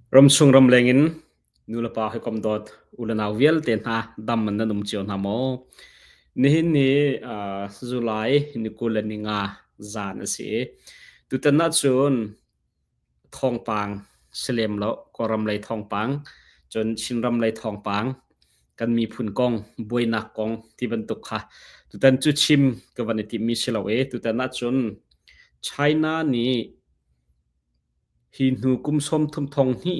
Ramchung ramleng in nulepa hawikom dawt u le nau vialte hna dam in nan um cio hna maw? Nihin ni uh, July ni 20 le ni nga zan a si i tutan ahcun thawngpang si lem lo Kawlram lei thawngpang cun Chinram lei thawngpang kan miphun kong buainak kong ti bantuk kha tutan cu chim ka van i timmi si lo i tutan ahcun China nih Hi hnu kum 30 thonghnih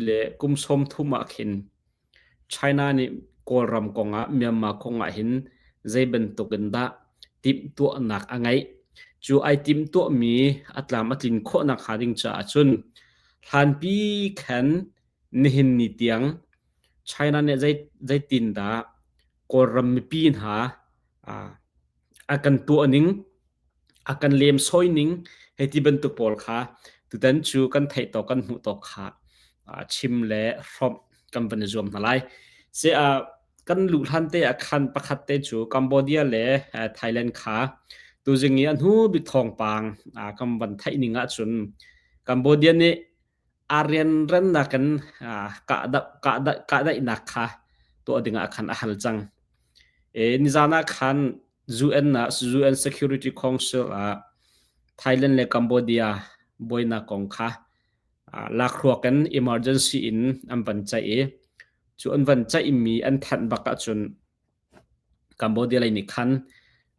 le kum 30 ah khin China nih Kawlram kongah Myanmar kongah hin zei bantuk in dah timhtuahnak a ngeih. Cu ai timhtuahmi a tlam a tlin khawhnak hnga ding caah cun hlanpi khan nihin ni tiang China nih zeitindah Kawlram mipi hna a kan tuah ning a kan lemsawi ning hei ti bantuk pawl kha tutan cu kan theih tawk kan hmuh tawk kha chim le hrawmh kan van i zuam hna lai. Se kan luh hlan te ah khan pakhat te cu Cambodia le Thailand kha tuzing i a hnu bik thawngpang kan van theih ning ahcun Cambodia nih a rianrannak in kahdaihnak kha tuah ding ah khan a hal cang. Nizan ah khan UN ah UN Security Council ah Thailand le Cambodia buainak kong kha lakhruak in emergency in an van ceih i cu an van ceihmi an thanh bak ahcun Cambodia lei nih khan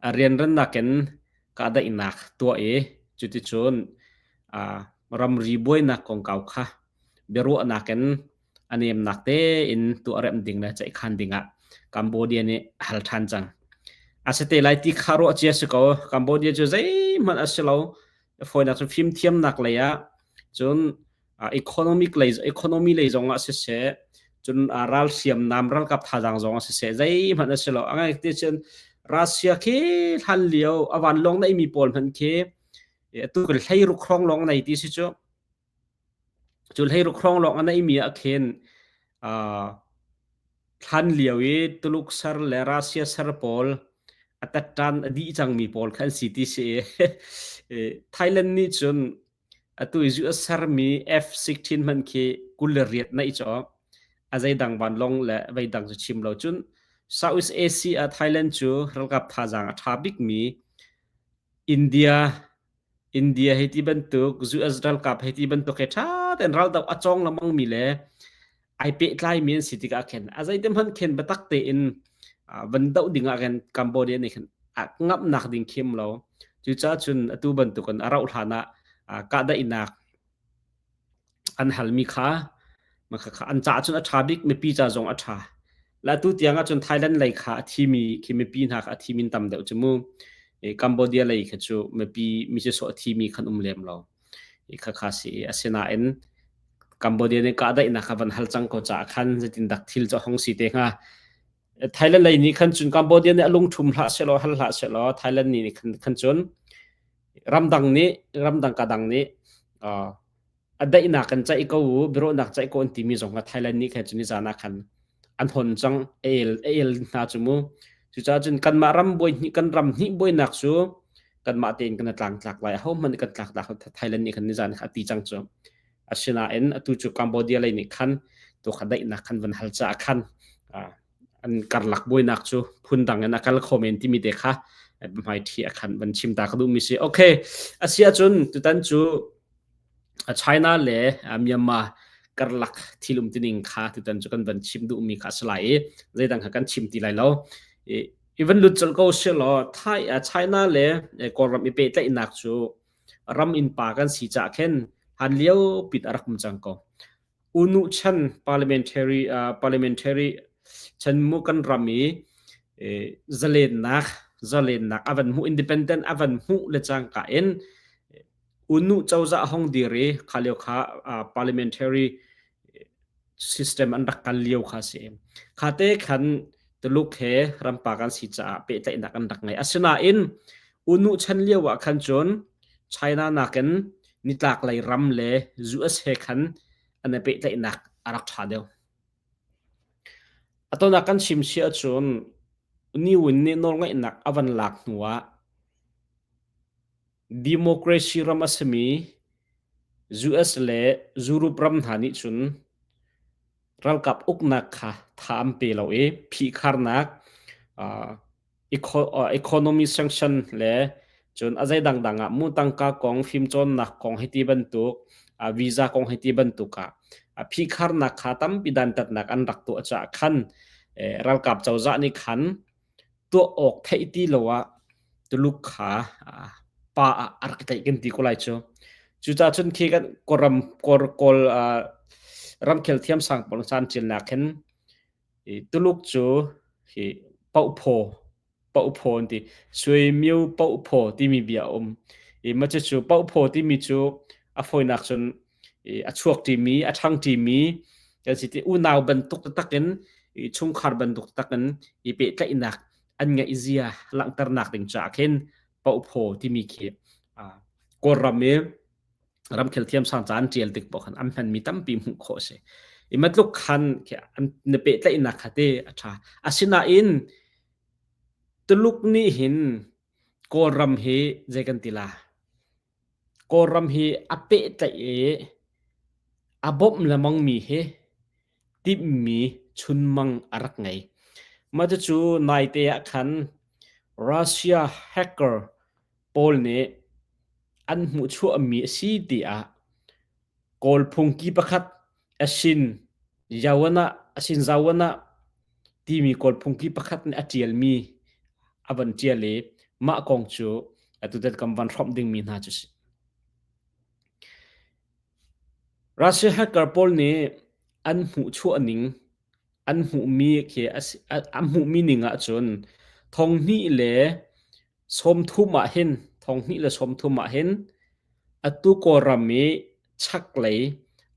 a rianrannak in kahdaihnak tuah i cuticun ramri buainak kongkau kha biaruahnak in a nemnak tein tuahremh ding le ceihkhan ding ah Cambodia nih a hal ṭhan cang. A si te lai ti kha ruah cia si ko. Cambodia cu zeihmanh a si lo. Fawinak cu fimthiamnak lei ah cun economic lei economy lei zong ah siseh cun ral hriamnam ralkap thazaang zong ah siseh zeihmanh a si lo. A ngai ti cun Russia khi hlan lio a vanlawng neimi pawl hmanh khi atu kan hlei ruk hrawng lawng nei ti si cu. Cu hleiruk hrawng lawng a neihmi ah khin thlan lio i Tuluk ser le Russia ser pawl a tatṭan a dih cangmi pawl kha an si ti si i Thailand nih cun atu i US sermi F-16 hmanh khi 28 naih caw a zeidang vanlawng le veidang cu chim lo cun Southeast Asia ah Thailand cu ralkap thazaang a ṭha bikmi India India hei ti bantuk, US ralkap hei ti bantuk he ṭha tein raldoh a cawng lengmangmi le ai pehtlaimi an si tikah khin a zeiti hmanh khin biatak tein van doh ding ah khin Cambodia nih khin a ngamhnak ding khim lo. Cucaah cun atu bantukin a rauh hlan ah kahdaihnak an halmi kha an caah cun a ṭha bik mipi ca zong a ṭha. La tu tiang ahcun Thailand lei kha a thimi khi mipi hna kha a thimi tam deuh cu mu. Cambodia lei kha cu mipi mi sawh a thimi khan um lem lo. Kha kha si asinain Cambodia nih kahdaihnak kha van hal cang ko caah khan zeitin dak thil cu hong si te hnga. Thailand lei nih khan cun Cambodia nih a lungṭhum hlah sehlaw hal hlah sehlaw Thailand nih khan cun ramdang nih ramdang ka dang nih a daihnak kan ceih ko u biaruahnak ceih ko an timi zong kha Thailand nih khan cun nizan ah khan an hon cang a el a el hna cu mu cucaah cun kanmah ram buai hnih kan ram hnih buainak cu kanmah tein kan tlangtlak lai ho hmanh kan tlaktlak Thailand nih khan nizan kha a ti cang cu asinain atu cu Cambodia lei nih khan tu kha daihnak khan van hal caah khan an karlak buainak cu phundang in a kal kho men timi te kha hmaithi a khan van chim ta ka duhmi si okay asia cun tutan cu China le Myanmar karlak thil um tining kha tutan cu kan van chim duhmi kha a si lai i zeidang kha kan chim ti lai lo even lut col ko si law Thai China le Kawlram i pehtlaihnak cu ram innpa kan si cah khin han lio pit a rak um cang ko unu chan parliamentary parliamentary chan mu kan ram i zalennak zalennak avan hmuh independent avan hmuh le cangka in unu cozah hong dir i kha lio kha parliamentary system an rak kal lio kha si kha te khan Tuluk he rampa kan si caah pehtlaihnak an rak ngei asinain unu chan lio ah khan cun China nakin nitlak lei ram le US he khan an i pehtlaihnak a rak ṭha deuh. Atonak kan chim si ahcun Ni Win nih nawlngeihnak a van lak hnuah democracy ram a simi. US le Europe ram hna nih cun ralkap uknak kha tha an pe lo i phihkharnak economy sanction le cun a zei dangdang ah mu tangka kong fimcawnnak kong hei ti bantuk visa kong hei ti bantuk ah phihkharnak kha tampi dantatnak an rak tuah caah khan ralkap cozah nih khan tuah awk theih ti lo ah Tuluk kha pa ah a rak tlaih kan ti ko lai cu. Cucaah cun khi kan Kawlram Kawl Kawl ramkhel thiamsang pawl caan ṭialnak hin Tuluk cu hi paohphaw paohphaw an ti. Suimiu paohphaw timi bia a um. I mah cucu paohphaw timi cu a fawinak cun a chuak ṭimi, a ṭhang ṭimi kan si ti unau bantuk taktak in chungkhar bantuk taktak in i pehtlaihnak an ngeih zia langhternak ding caah khin paohphaw timi khi Kawlram i ramkhel thiamsang ca an ṭial tik paoh khan an hmanmi tampi hmuh khawh a si. I matluk khan na pehtlaihnak kha te a ṭha. Asinain Tuluk nih hin Kawlram hi zei kan ti la? Kawlram hi a pehtlaih i a bawmh lengmangmi hi timhmi chunmang a rak ngei. Mah cucu naite ah khan Russia hacker pawl nih an hmuhchuahmi a si tiah Kawl phungki pakhat Asin Yawan ah Asin Zawan ah timi Kawl phungki pakhat nih a ṭialmi a van ṭial i mah kong cu atutan kan van hrawmh dingmi hna cu si. Russia hacker pawl nih an hmuhchuah ning an hmuhmi khi an hmuhmi ning ahcun thonghnih le 30 ah hin 12 le 30 ah hin atu Kawlram i chaklei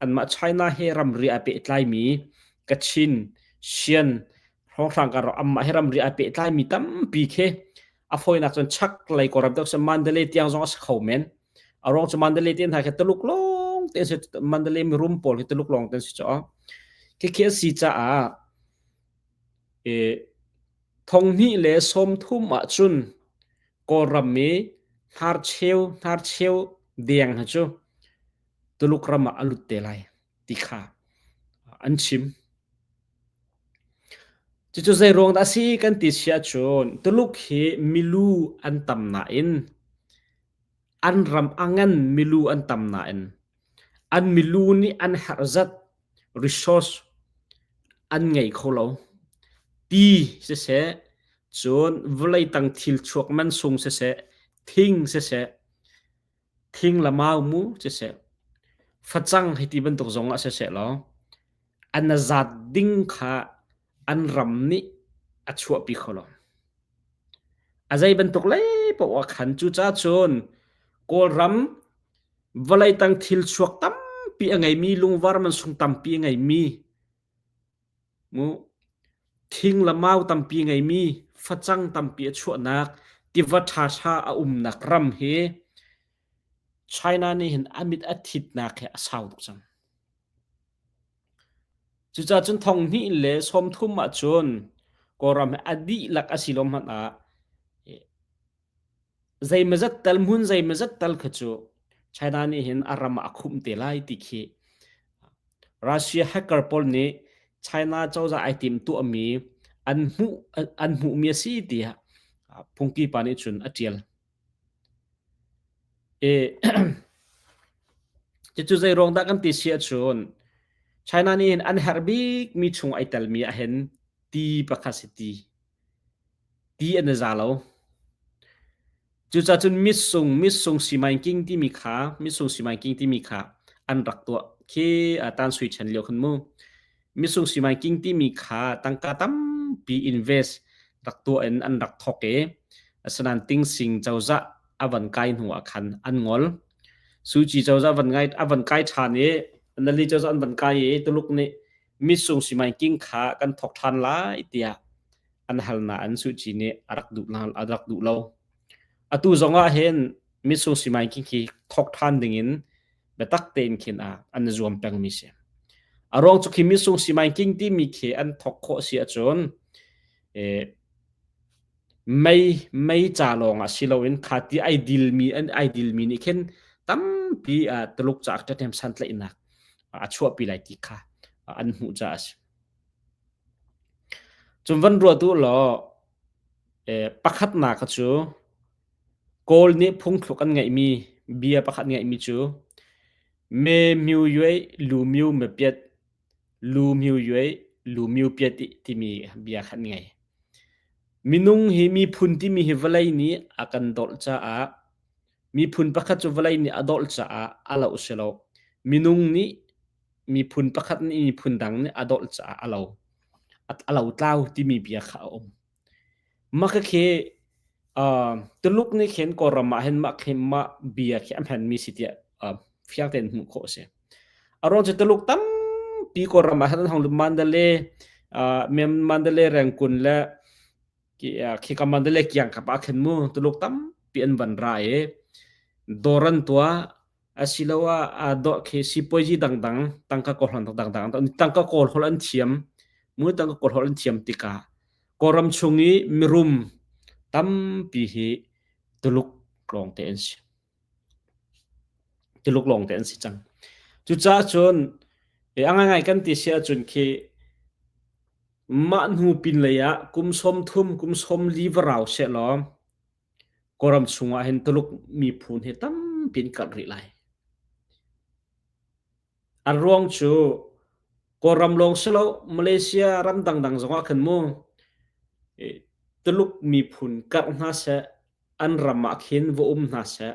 anmah China he ramri aa pehtlaimi Kachin, Shan hrawnghrang kar anmah he ramri aa pehtlaimi tampi khi a fawinak cun chaklei Kawlram deuh Mandalay tiang zong a si kho men. A ruang cu Mandalay te hna khi Tuluk lawng te si Mandalay mirum pawl khi Tuluk lawng te si caw. Khikhi a si caah e 20 le 30 ahcun Kawlram i hnarcheu hnarcheu deng hi cu Tuluk ram ah a lut te lai ti kha an chim. Cucu zeiruang dah a si kan ti si ahcun Tuluk hi milu an tam nain an ram a ngan milu an tam nain an milu nih an herh zat resource an ngei kho lo. Ti siseh, cun vawlei tang thil chuak mansung siseh, thing siseh, thing le mau mu siseh, facang hei ti bantuk zong ah siseh law, an a zat ding kha an ram nih a chuahpi kho lo. A zei bantuk lei paoh ah khan cucaah cun Kawlram vawlei tang thil chuak tampi a ngeimi lungvar mansung tampi a ngeimi mu thing le mau tampi a ngeimi facang tampi a chuahnak tiva ṭhaṭha a umnak ram hi China nih hin a mit a thitnak hi a sau tuk cang. Cucaah cun 20 le 30 ahcun Kawlram hi a dihlak a si lo hmanh ah zeimawzat tal hmun zeimawzat tal kha cu China nih hin a ram ah a khumh te lai ti khi Russia hacker pawl nih China cozah ai tim tuahmi an hmuh an hmuhmi a si tiah phungki pa nih cun a ṭial. E cucu zei ruang dah kan ti si ahcun China nih hin an herh bikmi chung ai telmi ah hin ti pakhat si ti. Ti an i za lo. Cucaah cun mitsung mitsung simaingking timi kha mitsung simaingking timi kha an rak tuah khi tan sui chen lio khan mu. Mitsung simaingking timi kha tangka tampi invest rak tuah in an rak thawk i asinain tingsing cozah a van kai hnu ah khan an ngol. Suu Kyi cozah van ngai a van kai ṭhan i Nali cozah an van kai i Tuluk nih mitsung simaingking kha kan thawk ṭhan lai tiah an hal nain Suu Kyi nih a rak duh a rak duh lo. Atu zong ah hin mitsung simaingking khi thawk ṭhan dingin biatak tein khin ah an i zuam pengmi si. A ruang cu khi mitsung simaingking timi khi an thawk khawh si ahcun eh, mei mei ca lawng ah si loin kha ti ai dilmi an ai dilmi nih khin Tampi Tuluk caah ṭhathnem santlaihnak a chuahpi lai ti kha an hmuh caah a si. Cun van ruat u law pakhatnak cu Kawl nih phungthluk an ngeihmi bia pakhat ngeihmi cu me myu yue lu myu me piat lu myu yue lu myu piat timi bia kha an ngei. Minung hi miphun timi hi vawlei nih a kan dolh caah miphun pakhat cu vawlei nih a dolh caah a loh si lo. Minung nih miphun pakhat nih miphun dang nih a dolh caah a lo. A lo tlau timi bia kha a um. Mah khakhi Tuluk nih khin Kawlram ah hin mah khi mah bia khi a hmanmi si tiah fiang tein hmuh khawh a si. A ruang cu Tuluk tampi Kawlram ah hin an hong lut Mandalay, Mandalay Rangoon le khika Mandalay kiangkap ah khin mu Tuluk tampi an van ra i dawr an tuah asiloah aa dawh khi sipuazi dangdang tangka kawlhawn dangdang tangka kawlhawl an thiam mu tangka kawlhawl an thiam tikah Kawlram chung i mirum tampi hi Tuluk lawngte an si. Tuluk lawngte an si cang. Cucaah cun a ngaingai kan ti si ahcun khi mah hnu pinlei ah kum 30 kum 40 va rau sehlaw Kawlram chungah hin Tuluk miphun hi tampi an karh rih lai. A ruang cu Kawlram lawng si lo Malaysia ram dangdang zongah khan mu Tuluk miphun karh hna seh, an ram ah khin va um hna seh,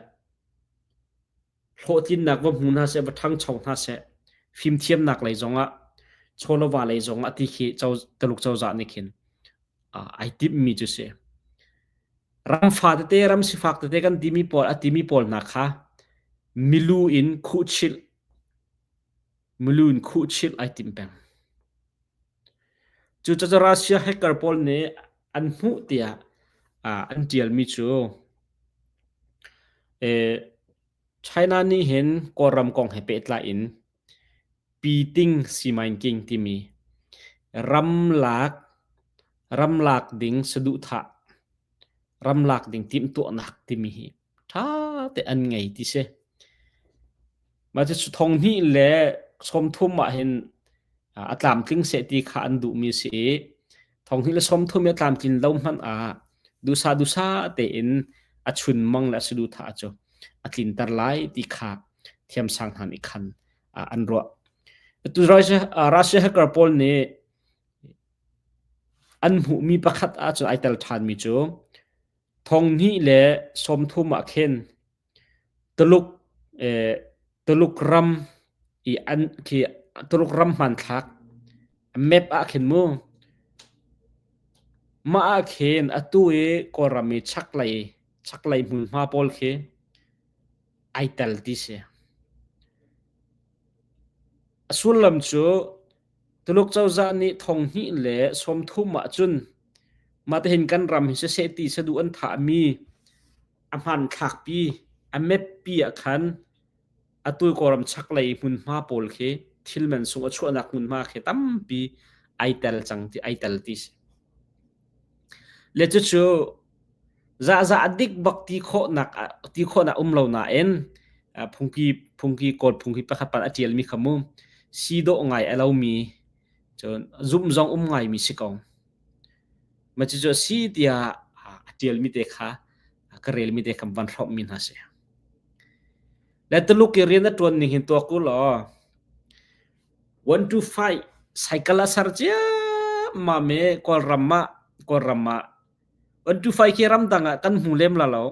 hlawhtlinnak va hmu hna seh, va ṭhangcho hna seh, fimthiamnak lei zongah, chawlawva lei zongah ti khi Tuluk cozah nih khin ai timhmi cu si. Ram fa tete, ram sifak tete kan timi pawl, a timi pawl hna kha milu in khuhchilh, milu in khuhchilh ai tim peng. Cucaah Russia hacker pawl nih an hmuh tiah an ṭialmi cu China nih hin Kawlram kong he pehtlai in Piting Simaingking timi ramlak ramlak ding saduhthah ramlak ding timhtuahnak timi hi ṭha te an ngei ti si. Mah cu thong hnih le 30 ah hin a tlamtling seh ti kha an duhmi si i 2030 i a tlamtlin lo hmanh ah duhsah duhsah tein a chunmang le a saduhthah cu a tlinter lai ti kha thiamsang hna nih khan an ruah. Atu Russia hacker pawl nih an hmuhmi pakhat ahcun ai tel ṭhanmi cu 2030 ah khin Tuluk Tuluk ram i an khi Tuluk ram hmanthlak map ah khin mu mah ah khin atu i Kawlram i chaklei chaklei hmunhma pawl khi ai tel ti si. A sullam cu Tuluk cozah nih 2030 ahcun mahtihin kan ram hi siseh ti saduh an thahmi a hmanthlakpi a map-pi ah khan atu Kawlram chaklei hmunhma pawl khi thil mansung a chuahnak hmunhma khi tampi ai tel cang ti ai tel ti si. Le cucu zahzah a dik bak ti khawhnak ti khawhnak um lo nain phungki phungki Kawl phungki pakhat pan a ṭialmi kha mu si dawh ngai a lomi cun zumh zong um ngaimi si ko. Mah cucu a si tiah a ṭialmi te kha ka relmi te kha van hrawmhmi hna si. Le Tuluk i rian a ṭuan ning hin tuak u law 125 cycle a ser ciammam i Kawlram ah Kawlram ah 125 khi ramdang ah kan hmu lem la lo.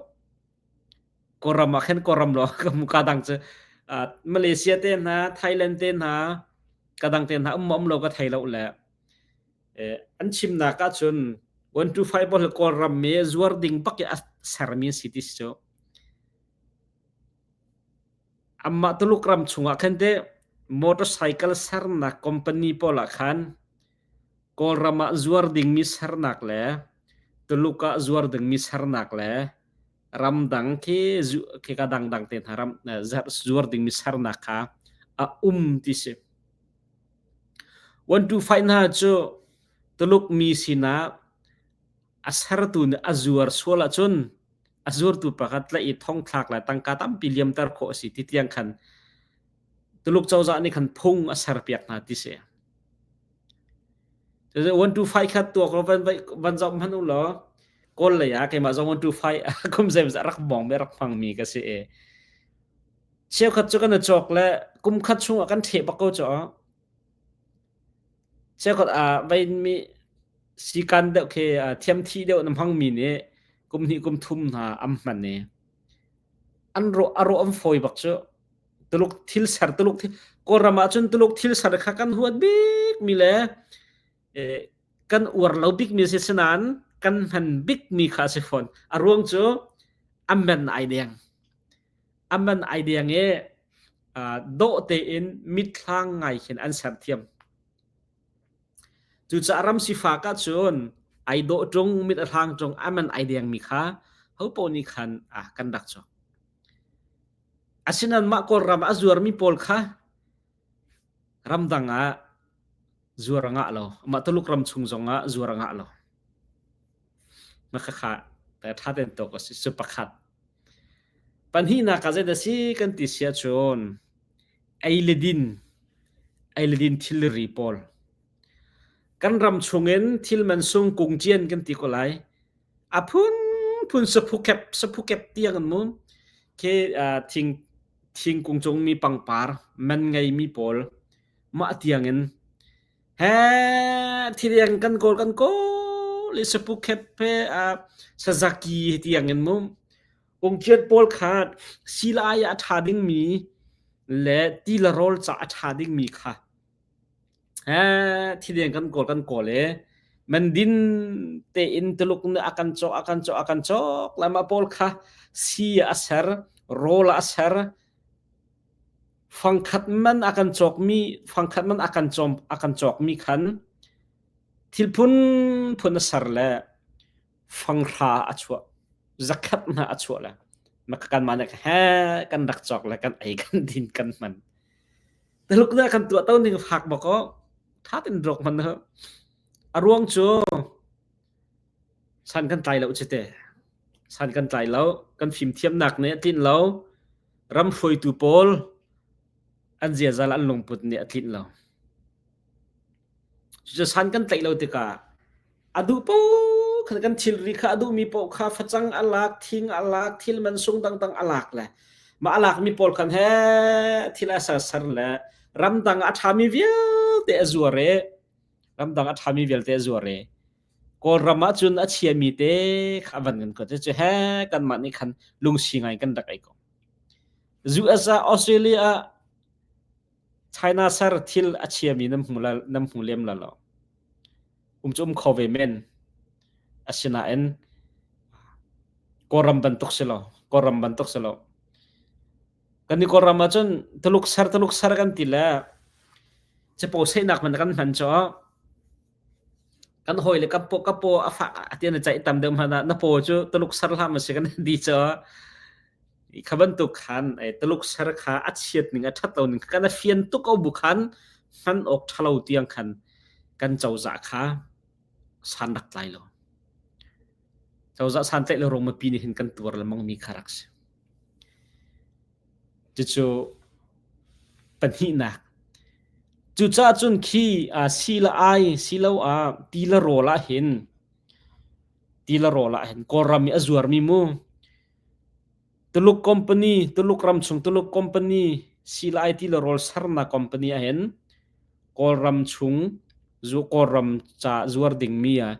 Kawlram ah khin Kawlram lo ka hmu ka dang cu Malaysia te hna Thailand te hna ka dang te hna um um lo ka thei lo le an chimnak ahcun 125 bol Kawlram mi zuar ding bak i a sermi si ti si cu. Amah Tuluk ram chungah khan teh motorcycle sernak company pawl ah khan Kawlram ah zuar dingmi sernak le Tuluk ah zuar dingmi sernak le ramdang khi khika dangdang te hna ram zuar dingmi sernak kha a um ti si. 125 hna cu Tuluk mi sinah a sertu nih a zuar sual ahcun. A zuartu pakhat tlaih i thongthlak le tangka tampi liamter khawh a si ti tiang khan Tuluk cozah nih khan phung a serpiak hna ti si. 125 khat tuak van van zoh hmanh u law Kawl lei ah keimah zong 125 kum zeimawzat rak bawng mi rak hmang mi ka si i cheukhat cu kan i cawk le kum khat chung ah kan ṭheh bak ko cu. Cheukhat ah vein mi sikan deuh khi thiamthi deuh na hmang mi nih kum hnih kum thum hna am hman i an rawh a rawh an fawi bak cu. Tuluk thil ser Tuluk thil Kawlram ah cun Tuluk thil ser kha kan huat bik mi le kan uar lo bik mi si sinain kan hman bik mi kha a si fawn. A ruang cu a man ai deng. A man ai deng i dawh tein mitthlang ngai khin an ser thiam. Cucaah ram sifak ahcun ai dawh ṭung, mit a hlang ṭung, a man ai dengmi kha hopaoh nih khan kan rak cawk. Asinain mah Kawlram ah a zuarmi pawl kha ramdang ah zuar a ngah lo. Mah Tuluk ram chung zongah zuar a ngah lo. Mah khakha ṭha tein tuak a si. Cu pakhat. Pahnihnak ah zeidah si kan ti si ahcun ei le din, ei le din thilri pawl. Kan ram chungin thil mansung kungcian kan ti ko lai. A phunphun saphukep saphukep tiang an mu. Khi thing thingkung cungmi pangpar man ngeimi pawl mah tiangin he thiliang kan kawl kan kawl i saphukep he sazaki tiangin mu kungcian pawl kha silai ah a ṭha dingmi le ti le rawl ca a ṭha dingmi kha Thilian kan kawl kan kawl i mandin tein Tuluk nih a kan cawk a kan cawk a kan cawk le mah pawl kha si a ser, rawl a ser, fangkhat man a kan cawkmi fangkhat man a kan cawm a kan cawkmi khan thil phunphun a ser le fanghra a chuah zakhat hna a chuah le kanmah nih he kan rak cawk le kan ei kan din kan hman. Taluk nih kan tuah to ning fak bak aw. Tha ten drok man ha. A ruang cu san kan tlai lo chite. San kan tlai lo, kan fimthiamnak nih a tlinh lo. Ram hruaitu pawl an ziazal an lungput nih a tlinh lo. Cucu san kan tlaih lo tikah a duh paoh khan kan thilri kha a duhmi paoh kha facang a lak, thing a lak, thil mansung dangdang a lak le mah a lakmi pawl khan he thil a serser le ramdang a ṭhami vialte a zuar i ramdang a ṭhami vialte a zuar i Kawlram ahcun a chiami te kha a van kan kuat. Cucu he kanmah nih khan lungsi ngai kan rak ei ko. US ah Australia ah China ser thil a chiami nan hmu nan hmu lem la lo. Um cu um kho ve men. Asinain Kawlram bantuk si lo. Kawlram bantuk si lo. Kan i Kawlram ahcun Tuluk ser Tuluk ser kan ti le capo sehnak man kan hman cu kan hawi le ka paw ka paw a fah ati na caih tam deuh hmanh ah na paw cu Tuluk ser hlah ma si kan di cu Kha bantuk khan Tuluk ser kha a chiat ning a ṭhat lo ning kan a fian tuk ko bu khan hman awk ṭhalo tiang khan kan cozah kha san rak tlai lo. Cozah san tlaih lo ruang mipi nih hin kan tuar lengmang mi kha rak si. Cucu pahnihnak. Cucaah cun khi si le ai siloah ti le rawl ah hin ti le rawl ah hin Kawlram i a zuarmi mu Tuluk company, Tuluk ramchung Tuluk company silai ti le rawl sernak company ahhin Kawlram chung zu Kawlram ca zuar dingmi ah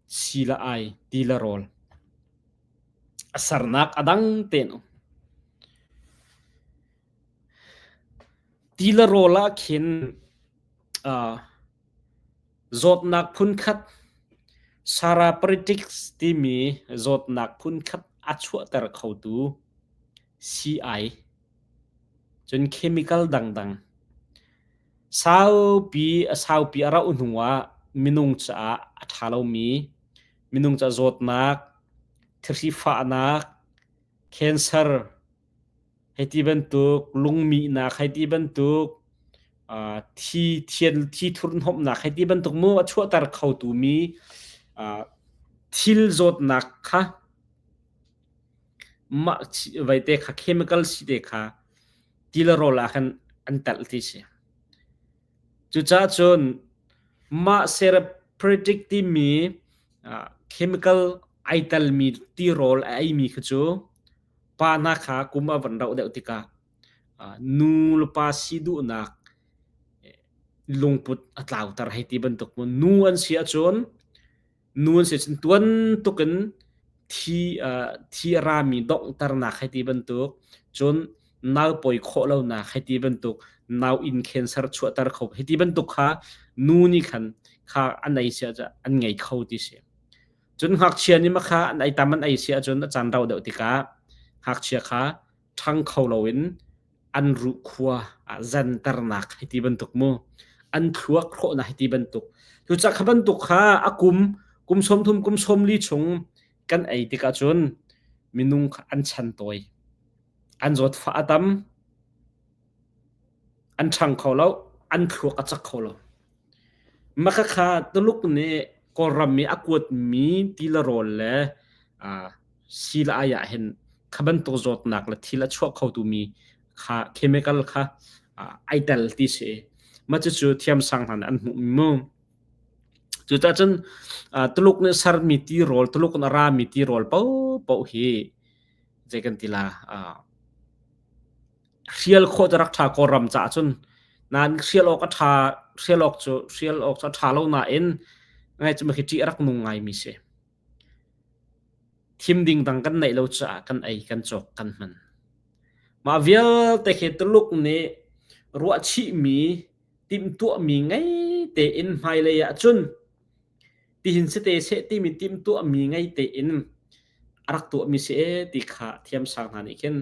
si le ai ti le rawl a sernak a dang tein um. Ti le rawl ah khin uh, Zawtnak phunkhat Saraprytics timi zawtnak phunkhat a chuahter khotu sii-ai, cun chemical dangdang saupi a saupi a rauh hnuah minung caah a ṭha lomi minung caah zawtnak, thihri fahnak, cancer Hei ti bantuk lungmihnak, hei ti bantuk thi thian thi thurhnawmhnak, hei ti bantuk mu a chuahter khotu mi thil zawtnak kha. Mah vaite kha chemical si te kha ti le rawl ah khan an telh ti si. Cucaah cun mah therapeutic timi chemical ai telmi tirawl a eimi kha cu pa hna kha kum a van rauh deuh tikah nu le pa si duhnak lungput a tlauter hei ti bantuk mu. Nu an si ahcun nu an si ahcun tuan tuk in thi thi a rami donghternak hei ti bantuk cun nau pawi khawh lonak hei ti bantuk nau inn cancer chuahter kho hei ti bantuk kha nu nih khan kha an ei si ahcun an ngei kho ti si. Cun ngakchia nih mah kha an ei tam an ei si ahcun a caan rauh deuh tikah ngakchia kha ṭhang kho loin an ruhkhua ah zanternak hei ti bantuk mu an thluak hrawhnak hei ti bantuk cucaah kha bantuk kha a kum kum 30 kum 40 chung kan ei tikah cun minung kha an chan tawi an zawtfah a tam an ṭhang kho lo an thluak a cak kho lo maka kha Tuluk nih Kawlram i a kuatmi ti le rawl le sii le ai ah hin kha bantuk zawtnak le thil a chuah khotu mi kha chemical kha ai tel ti si. Mah cucu thiamsang hna nih an hmuh mu. Cucaah cun Tuluk nih sermi tirawl, Tuluk in a rami tirawl paohpaoh hi zei kan ti la hrial khawh cu rak ṭha Kawlram caah cun nain hrial awk a ṭha hrial awk cu hrial awk cu a ṭha lo nain ngai cu khi ṭih a rak nung ngaimi si. Thim ding dang kan neih lo caah kan ei, kan cawk, kan hman. Mah vialte khi Tuluk nih ruahchihmi, timhtuahmi ngei tein hmailei ahcun tihin si te seh timi timhtuahmi ngei tein a rak tuahmi si ee ti kha thiamsang hna nih khin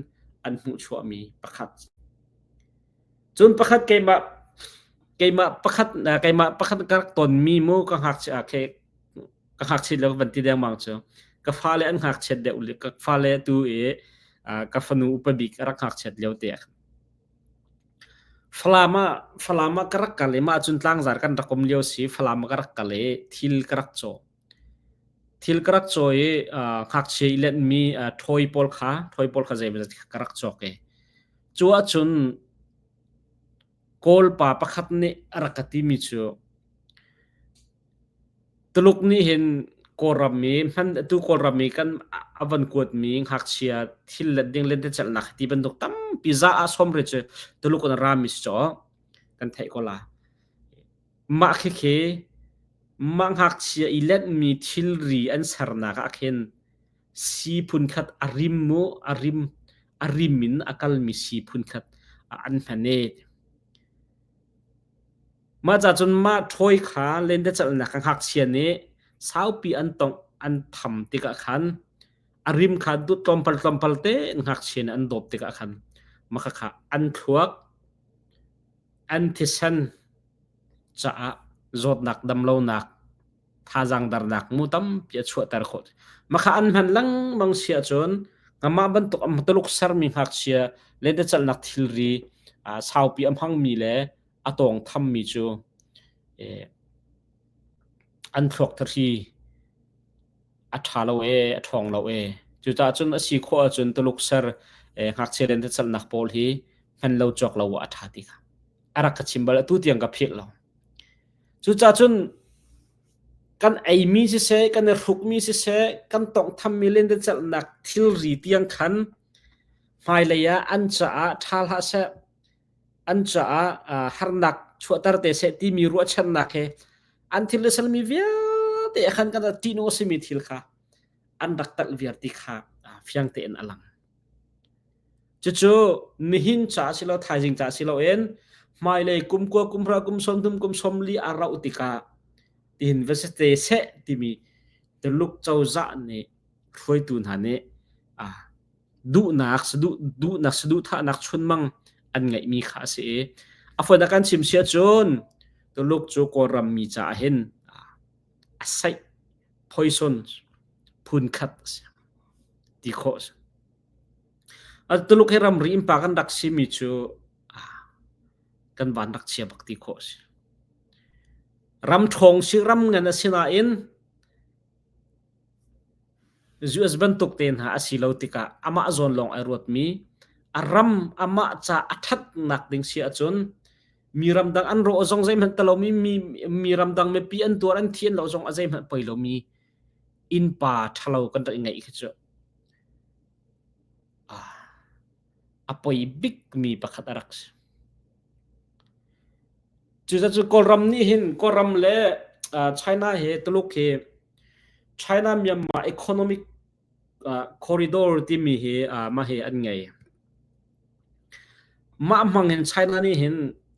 an hmuhchuahmi pakhat. Cun pakhat keimah keimah pakhat keimah pakhat ka rak tonmi mu ka ngakchia khi ka ngakchiat lio van ti dengmang cu ka fale an ngakchiat deuh ka fale tu i ka fanu upa bik a rak ngakchiat lio te ah Falam ah Falam ah ka rak kal i mah cun tlangzar kan rak um lio si Falam ah ka rak kal i thil ka rak caw. Thil ka rak caw i ngakchia i lenhmi ṭhawi pawl kha ṭhawi pawl kha zeimawzat ka rak cawk i cu ahcun Kawl pa pakhat nih a rak ka timi cu Tuluk nih hin Kawlram i hman atu Kawlram i kan a van kuatmi ngakchia thil let ding lentecelhnak ti bantuk tampi za ah sawm ri cu Tuluk in a rami si caw kan theih ko la. Mah khikhi mah ngakchia i lenhmi thilri an sernak ah khin sii phunkhat a rim mu a rim a rim in a kalmi sii phunkhat an hman e. Mah ca cun mah ṭhawi kha lentecelhnak a ngakchia nih saupi an tongh an tham tikah khan a rim kha dut tlawmpal tlawmpal tein ngakchia nih an dawp tikah khan mah khakha an thluak an thisen caah zawtnak damlonak thazaang darnak mu tampi a chuahter khawh. Mah kha an hman lengmang si ahcun ngamah bantuk Tuluk sermi ngakchia lentecelhnak thilri saupi a hmangmi le a tawng thammi cu an thluak thahri a ṭha lo ee, a ṭhawng lo ee. Cucaah cun a si khawh ahcun Tuluk ser ngakchia lentecelhnak pawl hi hman lo cawk lo ah a ṭha ti kha a rak ka chim bal atu tiang ka philh lo. Cucaah cun kan eimi siseh, kan i hrukmi siseh, kan tawnghthammi lentecelhnak thilri tiang khan hmailei ah an caah ṭha hlah seh, an caah harnak chuahter te seh timi ruahchannak he an thil le salmi vialte khan kan ṭihnung a simi thil kha an rak talh viar ti kha fiang tein a lang. Cucu nihin ca si lo thaizing ca si loin hmailei kum kua kum hra kum 30 kum 40 a rauh tikah tihin va si te seh timi Tuluk cozah nih hruaitu hna nih duhnak duhnak saduhthahnak chunmang an ngeihmi kha a si i a fawinak kan chim si ahcun Tuluk cu Kawlram mi caah hin a saih poison phun khat a si ti khawh a si. Tuluk hi ramri innpa kan rak simi cu kan van rak chia bak ti khawh a si. Ram ṭhawng si ram ngan a si nain. US bantuk te hna a si lo tikah amah zawn lawng ai ruatmi, a ram amah ca a ṭhatnak ding si ahcun mi ramdang an rawh zong zeihmanh ta lomi mi, mi ramdang mipi an tuar an thi an lo zong a zeihmanh poi lomi innpa ṭhalo kan rak i ngeih khi cu a poi bikmi pakhat a rak si. Cucaah Kawlram nih hin Kawlram le China he Tuluk hi China Myanmar Economic Corridor timi hi mah hi an ngei. Mah hmang hin China nih hin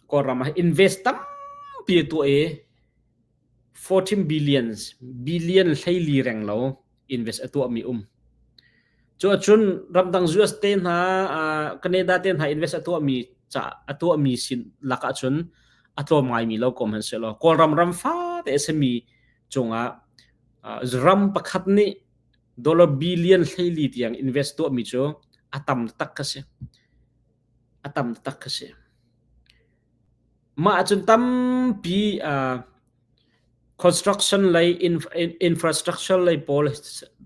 Kawlram ah invest tampi a tuah i 14 billions, billion 14 reng lo invest a tuahmi um. Cu ahcun ramdang US te hna, Canada te hna invest a tuahmi ca a tuahmi sin lak ahcun a tlawm ngaimi lo ko hmanh sehlaw Kawlram ram fate a simi cungah ram pakhat nih dollar billion 14 tiang invest tuahmi cu a tam tak ka si. A tam tak ka si. Mah ahcun tampi construction lei infrastructure lei pawl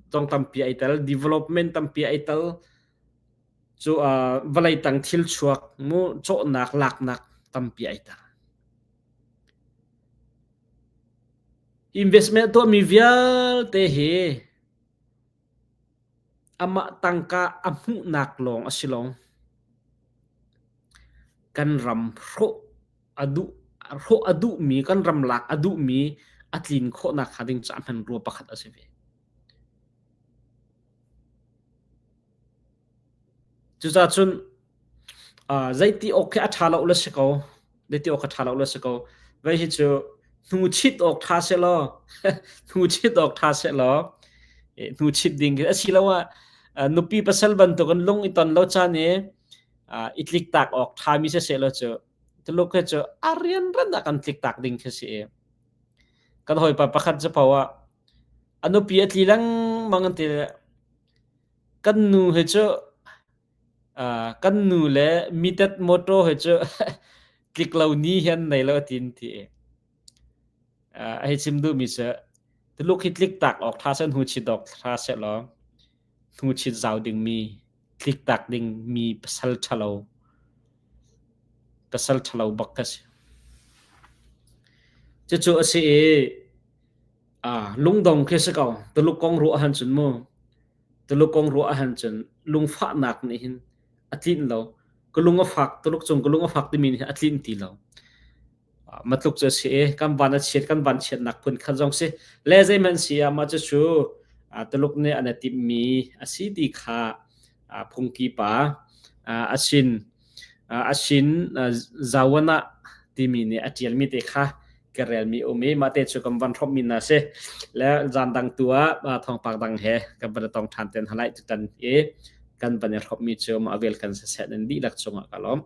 zong tampi ai tel, development tampi ai tel. Cu vawlei tang thil chuak mu cawhnak laknak tampi ai tel. Investment tuahmi vialte hi Amah tangka a hmuhnak lawng a si lo. Kan ram hrawh a duh hrawh a duhmi, kan ram lak a duhmi a tlin khawhnak hnga ding caah hmanrua pakhat a si ve. Cucaah cun Zeiti awk khi a ṭha lo le si ko. Zeiti awk a ṭha lo le si ko. Vei hi cu hnu chit awk ṭha sehlaw hnu chit awk ṭha sehlaw hnu chit ding khi asiloah nupi pasal bantukin lung i ton lo caan i i tliktak awk ṭhami si sehlaw cu Tuluk hi cu a rianran ah kan tliktak ding khi si i kan hawipa pakhat cu poah a nupi a tli lengmang an ti kan nu hi cu Kan nu le mitet mawṭaw he cu tlik lo ni hi an nei lo a ti an ti. A hei chim duhmi cu Tuluk hi tlik tak awk ṭha seh, hnuchit awk ṭha sehlaw hnuchit zau dingmi, tlik tak dingmi pasal ṭhalo, pasal ṭhalo bak ka si. Cucu a si i lungdong khi si ko. Tuluk kong ruah ahcun cun mu Tuluk kong ruah ahhin cun lungfahnak nih hin a tlinh lo. Ka lung a fak, Tuluk cung ka lung a fak timi nih hin a tlinh ti lo. Matluk cu a si i kan van a chiat, kan van chiatnak phun khat zong si. Le zeihmanh si ah mah cucu Tuluk nih an i timhmi a si ti kha phungki pa a sin a sin Zawana timi nih a ṭialmi te kha ka relmi um i mah te cu kan van hrawmhmi hna si. Le zan dang tu ah thawngpang dang he kan van i tong ṭhan ten halai tutan i kan van i hrawmhmi cu mah vel kan siseh nan dihlak cungah ka lawm.